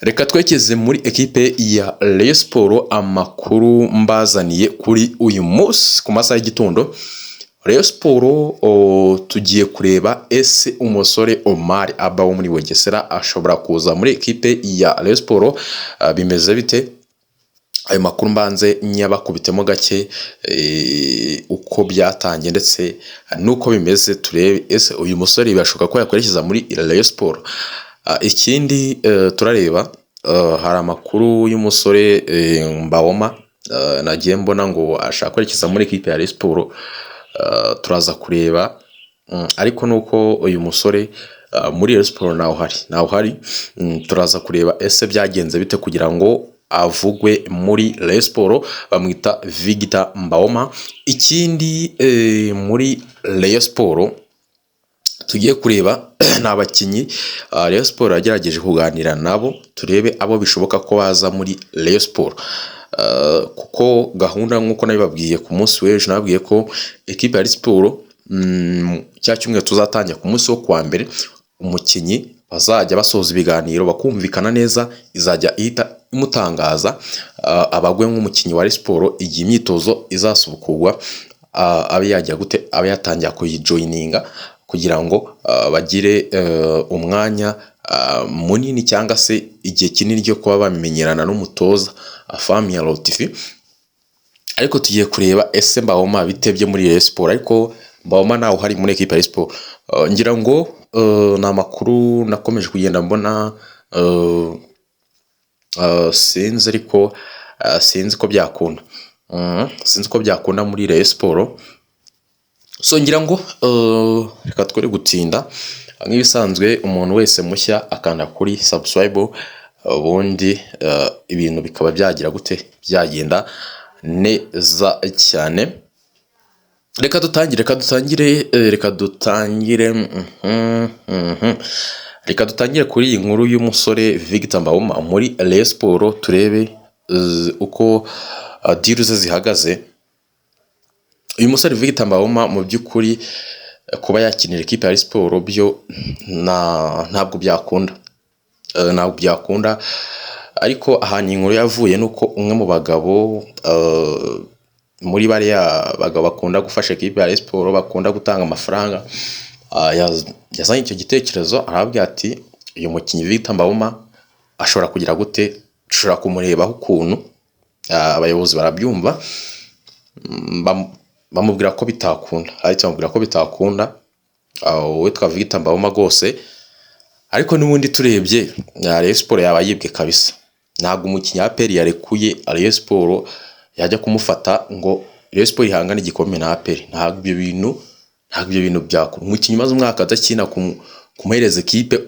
Reka twekeze muri ekipe ya Rayon Sport. Amakuru mbazaniye kuri uyu munsi ku masaha y'igitondo, Rayon Sport tugiye kureba ese umusore Omar Abba wo muri Bugesera ashobora kuza muri ekipe ya Rayon Sport, bimeze bite? Ayo makuru mbanze nyabakubitemo gake, uko byatangiye ndetse n'uko bimeze, turebe ese uyu musore birashoboka ko yakwerekeza muri Rayon Sport. Ikindi turareba, hari amakuru y'umusore Mbaoma, nagiye mbona ngo ashaka kwerekeza muri ekipe ya Rayon Sport. Turaza kureba, ariko nuko uyu musore muri Rayon Sport ntawe uhari, ntawe uhari. Turaza kureba ese byagenze bite kugira ngo avugwe muri Rayon Sport. Bamwita Victor Mbaoma. Ikindi muri Rayon Sport tugiye kureba ni abakinnyi Rayon Sport yagerageje kuganira nabo, turebe abo bishoboka ko baza muri Rayon Sport. Kuko gahunda, nk'uko nabibabwiye ku munsi w'ejo, nababwiye ko ekipe ya Rayon Sport cya cyumweru tuzatangira ku munsi wo kuwa mbere, umukinnyi bazajya basoza ibiganiro bakumvikana neza, izajya ihita imutangaza, abagwe nk'umukinnyi wa Rayon Sport igihe imyitozo izasubukurwa, abe yajya gute, abe yatangira kuyijoininga kugira ngo bagire umwanya munini cyangwa se igihe kinini cyo kuba bamenyerana n'umutoza Afahmia Lotfi. Ariko tugiye kureba ese Mbaoma bitebye muri Rayon Sport, ariko Mbaoma ntawe uhari muri ekipe ya Rayon Sport. Ngira ngo ni amakuru nakomeje kugenda mbona, sinzi, ariko sinzi ko byakunda, sinzi ko byakunda muri Rayon Sport. So ngira ngo reka twere gutinda. Nk'ibisanzwe, umuntu wese mushya akanda kuri subscribe, ubundi ibintu bikaba byagira gute, byagenda neza cyane. Reka dutangire, reka dutangire, reka dutangire, reka dutangire kuri iyi nkuru y'umusore Victor Mbaoma muri Rayon Sport, turebe uko deal ze zihagaze. Uyu musore Victor Mbaoma, mu by'ukuri kuba yakinira ikipe ya Rayon Sport byo ntabwo byakunda, ntabwo byakunda. Ariko ahantu inkuru yavuye ni uko umwe mu bagabo muri bariya bagabo bakunda gufasha ekipe ya Rayon Sport, bakunda gutanga amafaranga, yazanye icyo gitekerezo, arababwira ati: "Uyu mukinnyi Victor Mbaoma ashobora kugira gute, dushobora kumurebaho ukuntu." Abayobozi barabyumva, bamubwira ko bitakunda, ariko bamubwira ko bitakunda uwitwa Victor Mbaoma rwose. Ariko n'ubundi turebye, Rayon Sport yaba yibwe kabisa. Ntabwo umukinnyi APR yarekuye Rayon Sport yajya kumufata ngo Rayon Sport ihangane igikombe na APR. Ntabwo ibyo bintu byakora. Umukinnyi umaze umwaka adakina, kumuhereza ekipe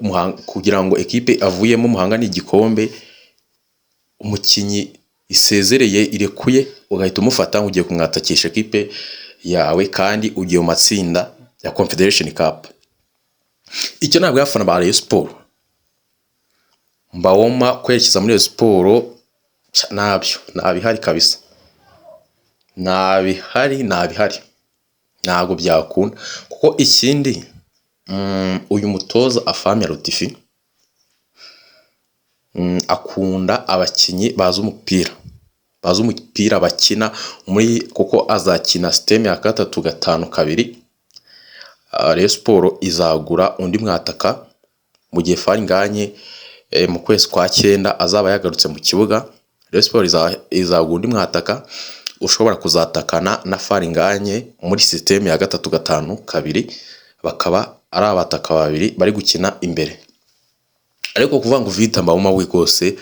kugira ngo ekipe avuyemo muhangane igikombe, umukinnyi isezereye, irekuye, ugahita umufata ngo ugiye kumwatakisha ekipe yawe kandi ugiye mu matsinda ya Confederation Cup. Icyo ntabwo abafana ba Rayon Sport, Mbaoma kwerekeza muri Rayon Sport ntabyo, ntabihari kabisa, ntabihari, ntabihari, ntabwo byakunda. Kuko ikindi, uyu mutoza Afahmia Lotfi akunda abakinnyi bazi umupira, bazi umupira bakina muri, kuko azakina système ya 3-5-2. Rayon Sport izagura undi mwataka mu gihe Fall Ngagne mu kwezi kwa cyenda azaba yagarutse mu kibuga. Rayon Sport izagura undi mwataka ushobora kuzatakana na Fall Ngagne muri système ya 3-5-2, bakaba ari abataka babiri bari gukina imbere. Ariko kuvuga ngo Victor Mbaoma we rwose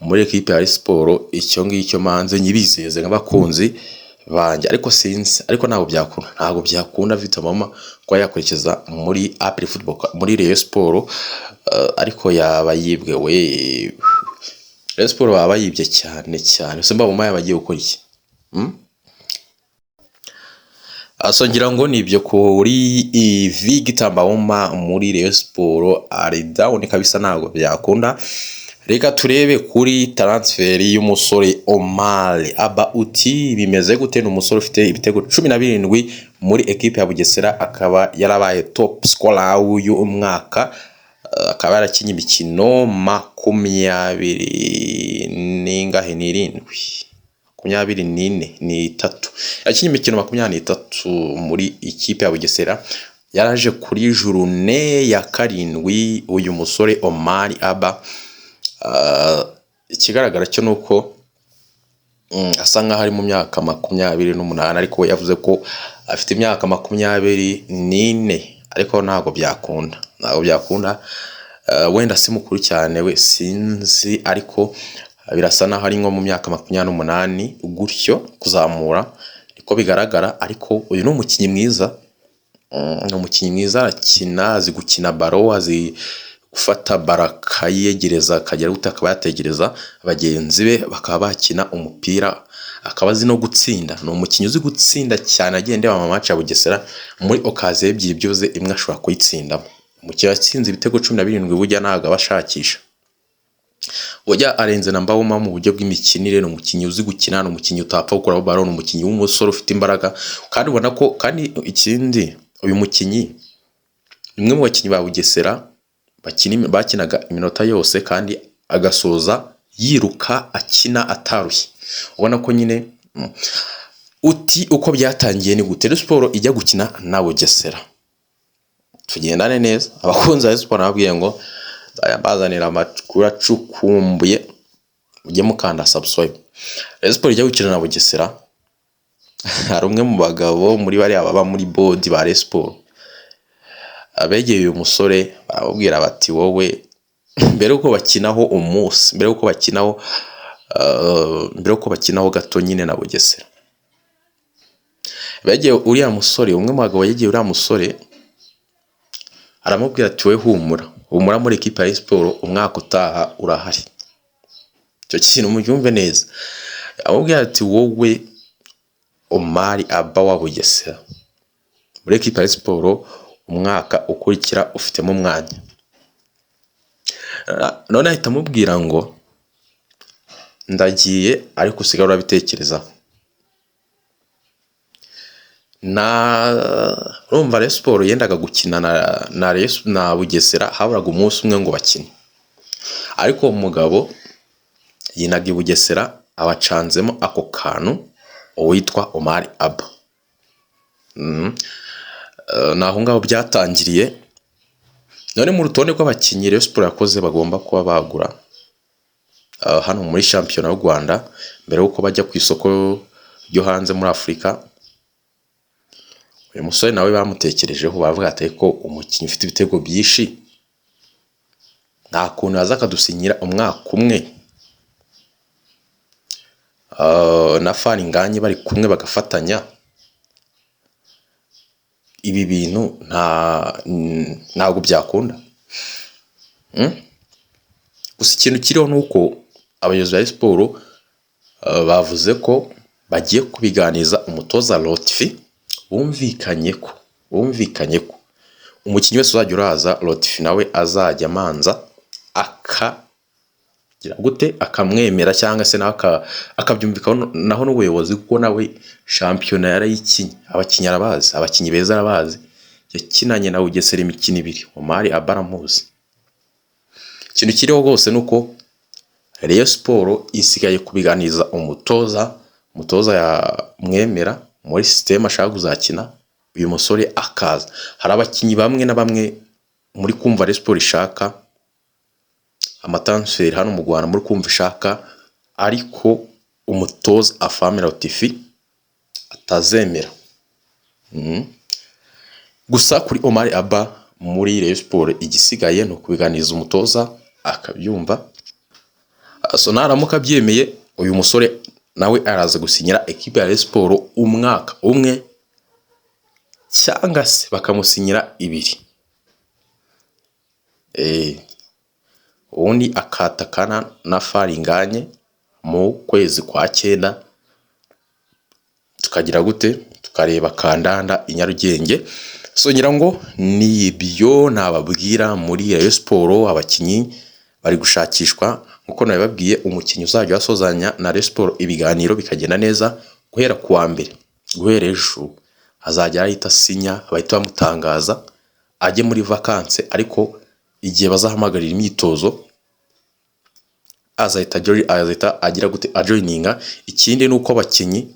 muri ekipe ya Rayon Sport, icyo ngicyo manze nyibizeze nk'abakunzi banjye, ariko sinzi, ariko ntabwo byakunda, ntabwo byakunda Victor Mbaoma kuba yakwerekeza muri APR Football, muri Rayon Sport. Ariko yaba yibwe we, Rayon Sport baba bayibye cyane cyane. Ese Mbaoma yaba agiye gukora iki? So ngira ngo ni ibyo kuri Victor Mbaoma muri Rayon Sport, ari down kabisa, ntabwo byakunda. Reka turebe kuri transfer y'umusore Omar Abba. Uti bimeze gute? Ni umusore ufite ibitego 17 muri ekipe ya Bugesera, akaba yarabaye top scorer w'uyu mwaka. Akaba yarakinnye imikino 27 24, 23. Yakinnye imikino 23 muri ikipe ya Bugesera. Yaraje kuri journée ya 7 uyu musore Omar Abba. Ikigaragara cyo ni uko asa nkaho ari mu myaka 28, ariko we yavuze ko afite imyaka 24, ariko ntabwo byakunda, ntabwo byakunda. Wenda si mukuru cyane we, sinzi, ariko birasa naho ari nko mu myaka 28 gutyo kuzamura, niko bigaragara. Ariko uyu ni umukinnyi mwiza, ni umukinnyi mwiza, arakina, azi gukina ballon, azi gufata ballon akayegereza, akagera gute, akaba yategereza bagenzi be bakaba bakina umupira, akaba azi no gutsinda. Ni umukinnyi uzi gutsinda cyane. Agiye ndeba ama match ya Bugesera, muri occasion ebyiri byuze imwe ashobora kuyitsindamo. Umukinnyi watsinze ibitego 17 burya ntabwo aba ashakisha, burya arenze na Mbawoma mu buryo bw'imikinire. Ni umukinnyi uzi gukina, ni umukinnyi utapfa gukuraho ballon, ni umukinnyi w'umusore ufite imbaraga, kandi ubona ko, kandi ikindi, uyu mukinnyi ni umwe mu bakinnyi ba Bugesera bakinaga iminota yose kandi agasoza yiruka, akina atarushye, ubona ko nyine. Uti uko byatangiye ni gute? Rayon Sports ijya gukina na Bugesera, tugendane neza abakunzi ba Rayon Sports, nababwiye ngo nzajya mbazanira amakuru acukumbuye, mujye mukanda subscribe. Rayon Sports ijya gukina na Bugesera, hari umwe mu bagabo muri bariya baba muri board ba Rayon Sports abegeye uyu musore, baramubwira bati: "Wowe", mbere yuko bakinaho umunsi, mbere yuko bakinaho gato nyine na Bugesera, begeye uriya musore, umwe mu bagabo yegeye uriya musore aramubwira ati: "We humura, humura, muri ekipa ya Sports umwaka utaha urahari." Icyo kintu mubyumve neza. Amubwira ati: "Wowe Omar Abba wa Bugesera, muri ekipa ya Sports umwaka ukurikira ufitemo umwanya." None ahita amubwira ngo: "Ndagiye, ariko usigare urabitekerezaho." Na urumva Rayon Sports yendaga gukina na Bugesera, haburaga umunsi umwe ngo bakine, ariko uwo mugabo yinaga i Bugesera, abacanzemo ako kantu uwitwa Omar Abba. Ni aho ngaho byatangiriye. None mu rutonde rw'abakinnyi Rayon Sports yakoze bagomba kuba bagura hano muri shampiyona y'u Rwanda mbere y'uko bajya ku isoko ryo hanze muri Afurika, uyu musore nawe bamutekerejeho, baravuga ati: "Ko umukinnyi ufite ibitego byinshi, nta kuntu yaza akadusinyira umwaka umwe na Fall Ngagne bari kumwe bagafatanya? Ibi bintu ntabwo byakunda." Gusa ikintu kiriho ni uko abayobozi ba siporo bavuze ko bagiye kubiganiza umutoza Lotfi, bumvikanye ko umukinnyi wese uzajya uraza, Lotfi nawe azajya amanza akagira gute, akamwemera, cyangwa se nawe akabyumvikaho naho n'ubuyobozi, kuko nawe shampiyona yarayikinye, abakinnyi arabazi, abakinnyi beza arabazi, yakinanye na Bugesera imikino ibiri, Omar Abba aramuzi. Ikintu kiriho rwose ni uko Rayon Sports isigaye kubiganiriza umutoza, umutoza yamwemera muri système ashaka kuzakina, uyu musore akaza. Hari abakinnyi bamwe na bamwe muri kumva Rayon Sports ishaka ama transfer hano mu Rwanda, muri kumva ishaka, ariko umutoza Afhamia Lotfi atazemera. Gusa kuri Omar Abba muri Rayon Sports, igisigaye ni ukubiganiriza umutoza akabyumva. So naramuka abyemeye, uyu musore nawe araza gusinyira ekipe ya Rayon Sports umwaka umwe cyangwa se bakamusinyira 2, ubundi akatakana na Fall Ngagne mu kwezi kwa cyenda, tukagira gute, tukareba kandanda i Nyarugenge. So ngira ngo ni ibyo nababwira muri Rayon Sports. Abakinnyi bari gushakishwa nkuko nabibabwiye, umukinnyi uzajya wasozanya na Rayon Sports ibiganiro bikagenda neza guhera ku wa mbere, guhera ejo, azajya ahita asinya, bahita bamutangaza ajye muri vacances, ariko Igihe bazahamagarira imyitozo azahita agira gute? Ajoininga. Ikindi ni uko abakinnyi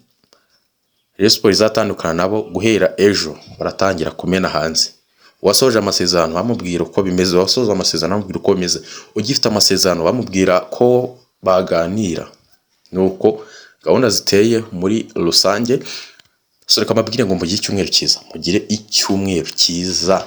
Rayon Sports izatandukana nabo guhera ejo baratangira kumena hanze. Uwasoje amasezerano bamubwira uko bimeze, uwasoje amasezerano bamubwira uko bimeze, ugifite amasezerano bamubwira ko baganira. Ni uko gahunda ziteye muri rusange. So reka mbabwire ngo mugire icyumweru cyiza, mugire icyumweru cyiza.